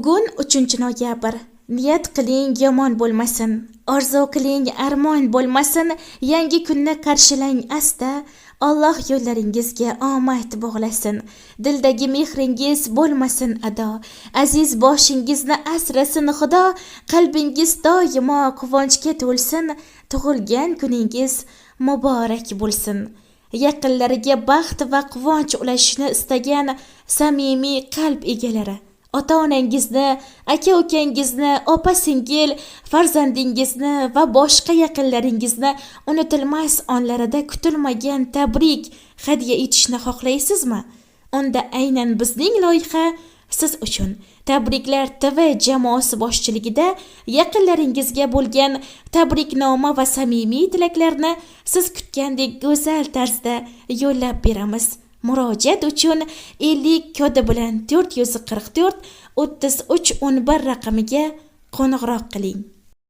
Bugun 3 noyabr. Niyat qiling, yomon bo'lmasin. Orzu qiling, armon bo'lmasin. Yangi kunni qarshilang asta. Alloh yo'llaringizga omad bog'lasin. Dildagi mehringiz bo'lmasin ado. Aziz boshingizni asrasin Xudo. Qalbingiz doimo quvonchga to'lsin. Tug'ilgan kuningiz muborak bo'lsin. Yaqinlariga baxt va quvonch ulashishni istagan samimiy qalb egalari, ota-onangizni, aka-ukangizni, opa-singil, farzandingizni va boshqa yaqinlaringizni unutilmas onlarida kutilmagan tabrik hadya etishni xohlaysizmi? Unda aynan bizning loyiha siz uchun. Tabriklar TV jamoasi boshchiligida yaqinlaringizga bo'lgan tabriknoma va samimiy tilaklarni siz kutgandek go'zal tarzda yo'llab beramiz. Murojaat uchun 50 kodi bilan 444 33 11 raqamiga qo'ng'iroq qiling.